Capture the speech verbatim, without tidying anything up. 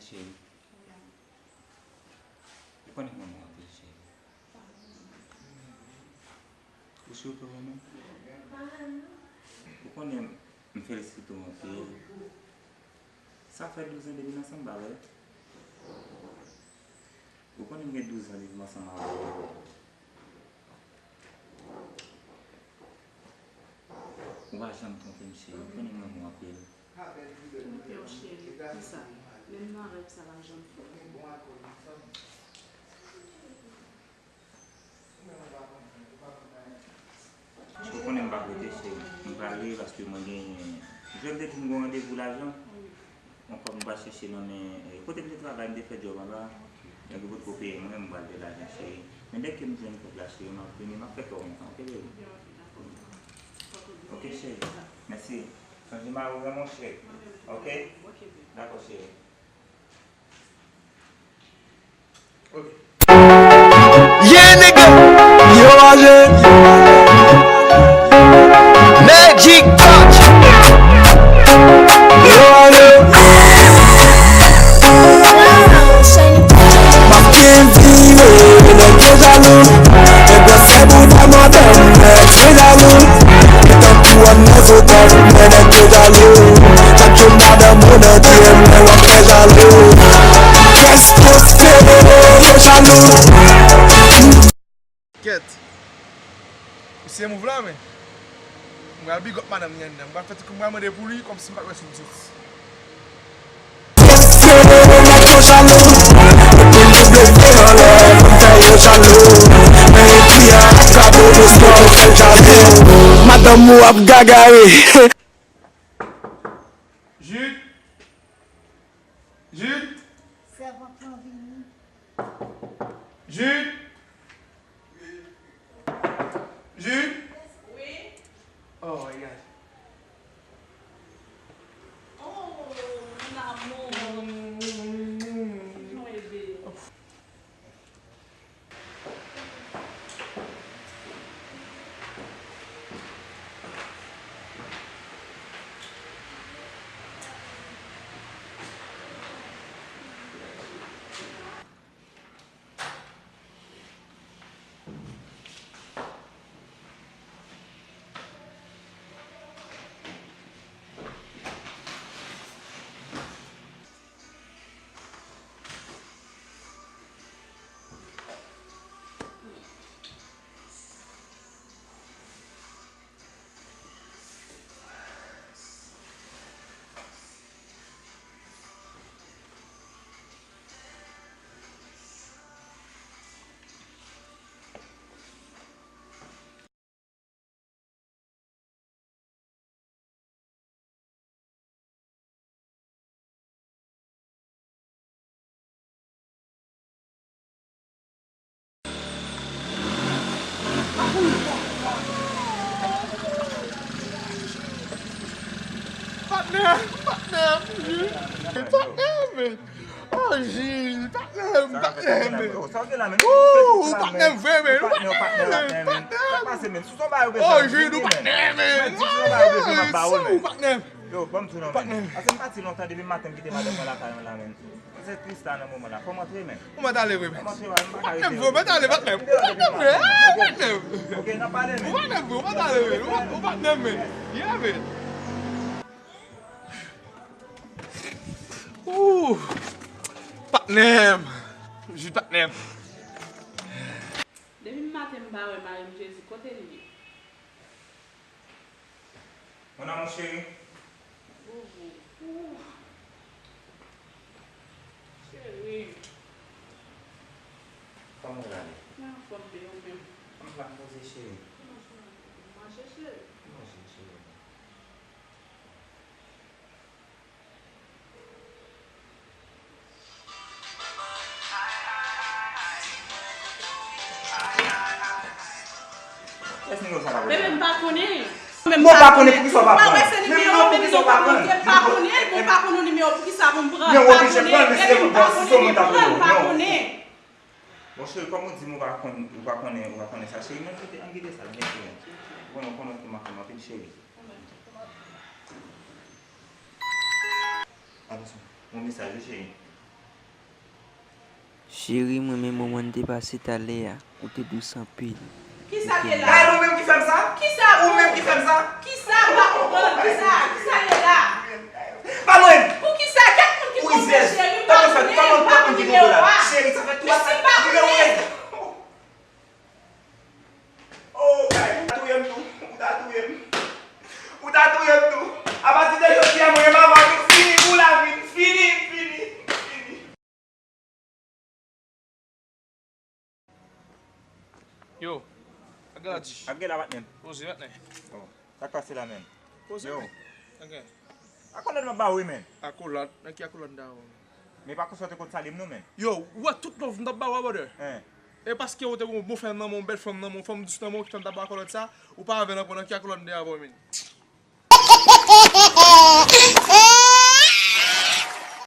Cheri. Ou konnen m renmen w anpil, cheri. Ou si w tou renmen? Ou konnen m felisite w anpil. Sa fè douz an depi n ansanm, pa vre? Ou konnen m gen douz an depi m ansanm avè w. Ou pa janm twonpe m, cheri. Ou konnen m renmen w anpil. Twonpe w, cheri? Kisa? Menm nan rèv sa pa janm fè. Ou konnen m pa prete, cheri. M prale paske mwen genyen. Jodi m te di m gen yon randevou lajan. Yon kòb m pral chèche nan men, eh, kote m te travay, m te fè djòb anba. Nèg yo potko peye mwen, m pral fè lajan, cheri. Men dèke m jwenn kòb la, cheri, m ap vini, m ap fè kè w kontan, oke, baby? Ok, cheri. Mèsi. Sonje mari w, mon cheri. Ok? Dakò, cheri. Yeah, nigga. Yo, ale. Magic touch. Yo, ale. M ap byen vire, nèg yo jalou. Nèg yo fè bouda madanm, nèg yo jalou. Tankou w ap nan zotèl, men nèg yo jalou. Chak jou madanm ou nan dye m, men w ap fè jalou. Kès poste, yo jalou. Kèt. Ou se mouv la, men. M pral big up madanm li anndan. M pral fè tout, m pral mande pou li, kòmsi m pa t wè sou m soti. Yo jalou, yo jalou. Men epi a, gade yo jalou. Madanm ou ap gagare. Jude. Jude. Sèvant lan vini. Jude. Jude. Wi. Oh my God. Oh, mon amour. Kijan w ye, baby? Patnè, patnè, patnè, men. Oh, Jude, patnè m, patnè m. Sa w gen la, men? Ou patnè m vre, men. Ou patnè m, patnè m. Sa k pase, men? Si w se yon bagay ou bezwen, di m, men. Di m si w se yon bagay ou bezwen, m ap ba ou l, men. Ou patnè m. Yo, ban m di w non, men. Patnè m. Paske m pati lontan depi maten m kite madanm mwen lakay mwen la, men. Se tris la nan moman la. Fò m antre, men. Ou mèt ale vre, men. Fò m antre, men. M pa ka rete. Patnè m vre, patnè m. Ou patnè m vre, patnè m. Ok, n ap pale, men. Ou patnè m vre, ou mèt ale vre. Ou patnè m, men. Yeah, men. Ooh, patnè m. Jude, patnè m. Depi maten m pa wè mari m, Jezi, kote l ye? Mon amour chéri. Boubou. Ooh. Cheri. Kòman w ale? Mwen anfòm, men ou menm? Anfòm, poze, cheri. Kòman sa? Ou mache, cheri? Manje, cheri. Kiyès nimewo sa ta pran? Bebe, m pa konnen. Mwen pa konnen, poukisa w pa pran? Mwen pa wè se nimewo, men m pa konnen, m pa konnen nimewo, poukisa pou m pran? M pa konnen, bebe, m pa konnen, m pa konnen. Bon, cheri, kòm ou di m ou pa konn, ou pa konnen, ou pa konnen sa, cheri, men kite, ann kite sa, ann kite sa. Ou konnen, ou konnen ki manke m anpil, cheri. Atansyon, yon mesaj, wi, cheri. Cheri, m renmen moman n te pase talè a. Ou te dous anpil. Kisa k ye la? Gade ou menm ki fè m sa? Kisa? Ou menm ki fè m sa? Kisa? M pa konprann. Kisa? Kisa k ye la? Pa mwen! Poukisa? Kèk moun ki twonpe cheri, m pa konnen, m pa konnen nimewo a. Cheri, sa fè twa tan. Mesye, m pa konnen. Oh, guys, ou ta touye m tou. Ou ta touye m. Ou ta touye m tou. Apati de jodi a, mwen menm avè w, nou fini pou lavi. N fini, n fini, n fini. Yo, ak gala di. Ak gala patnè m. Poze patnè. Oh, sa k pase la menm? Poze. Yo. Ok. Akolad m ap ba ou wi menm. Akolad? Nan ki akolad m ta ba ou? Men pa konsa w te konn salye m non menm. Yo, ou wè tout love m t ap ba ou a brother. Hein. E paske ou te gen yon bon frèm nan men w, bèl frèm nan men w, fanm dous nan men w ki fè m ta ba akolad sa, ou pa avè l ankò, nan ki akolad m te avè w menm?